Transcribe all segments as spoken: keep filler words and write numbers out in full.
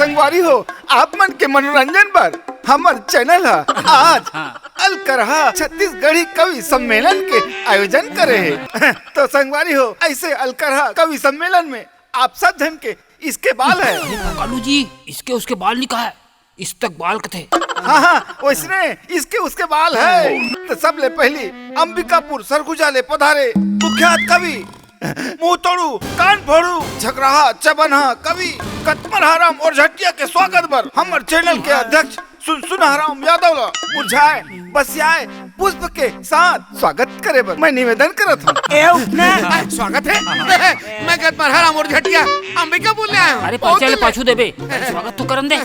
संगवारी हो, आप मन के मनोरंजन बर हमर चैनल ह आज हाँ। अलकरहा छत्तीसगढ़ी कवि सम्मेलन के आयोजन करे हे। तो संगवारी हो, ऐसे अलकरहा कवि सम्मेलन में आप सब झन के इसके बाल है। कालू जी, इसके उसके बाल नहीं कहा है, इस्तकबाल कथे। हाँ, हाँ, वैसने इसके उसके बाल है। तो सबले पहली अंबिकापुर सरगुजा ले पधारे कुख्यात कवि मुंहतोड़ू, कान फोड़ू, झगराहा, चबनहा कवि कतमरहाराम और झटिया के स्वागत बर हमर चैनल के अध्यक्ष सुनसुनहाराम यादव ला मुरझाए बसियाए पुष्प के साथ स्वागत करे बर मैं निवेदन करत हूँ। ए, उठना। स्वागत है। मैं कतमरहाराम और झटिया अंबिकापुर ले आया हूँ। अरे, बहुत पाछू ले दिन पाछू देबे। स्वागत तो करन दे।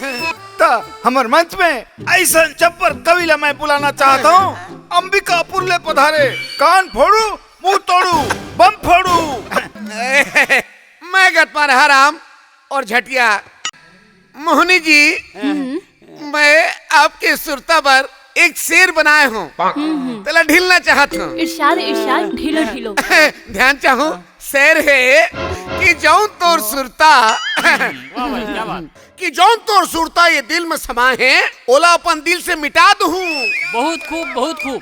त हमर मंच में ऐसन जब्बर कवि ला मैं बुलाना चाहत हूँ। अंबिकापुर ले पधारे कान फोड़ू, मुंह तोड़ू, बम फोड़ू। मैं कतमरहाराम और झटिया मोहनी जी, मैं आपके सुरता बर एक शेर बनाए हूँ। तेला ढीलना चाहत हूँ। इरशाद, इरशाद, ढीलो, ढीलो। ध्यान चाहूँ, शेर है कि जौन तोर सुरता, वाह भाई, क्या बात। कि जौन तोर सुरता ये दिल में समाए हैं, ओला अपन दिल से मिटा दूँ। बहुत खूब, बहुत खूब।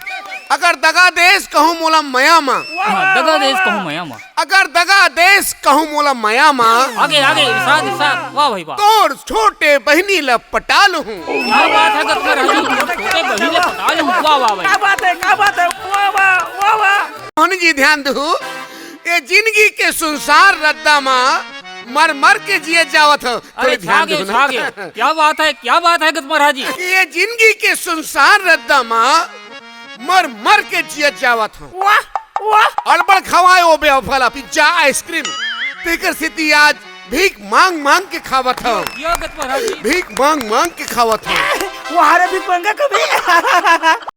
अगर दगा देस कहूँ मोला मया मा। हाँ, दगा देस कहूँ मया मा। अगर दगा देस कहूँ मोला मया मा। आगे, आगे, इरशाद, इरशाद। वाह भाई, वाह। तोर छोटे बहिनी ला पटा लूँ। क्या बात है, कतमरहाराम जी, तोर छोटे बहिनी ला पटा लूँ। वाह, वाह, भाई। क्या बात है, क्या बात है, वाह, वाह, वाह, वाह। मोहन जी, ध्यान दू, ये जिंदगी के सुनसान रद्दा मा मर मर के जिए जावत हूँ। अरे, थोड़ी ध्यान छा गए, दू ना। छा गए। क्या बात है, क्या बात है, कतमरहाराम जी। ये जिंदगी के सुनसान रद्दा मा मर मर के जिए जावत हूँ। वाह, वाह। अड़बड़ खवाए ओ बेवफा ला पिज्जा आइसक्रीम, तेकर सेती आज भीख मांग मांग के खावत हूँ। क्या कतमरहाराम जी। भीख मांग मांग के खावत हूँ। वाह रे, भीख मांगा कभी।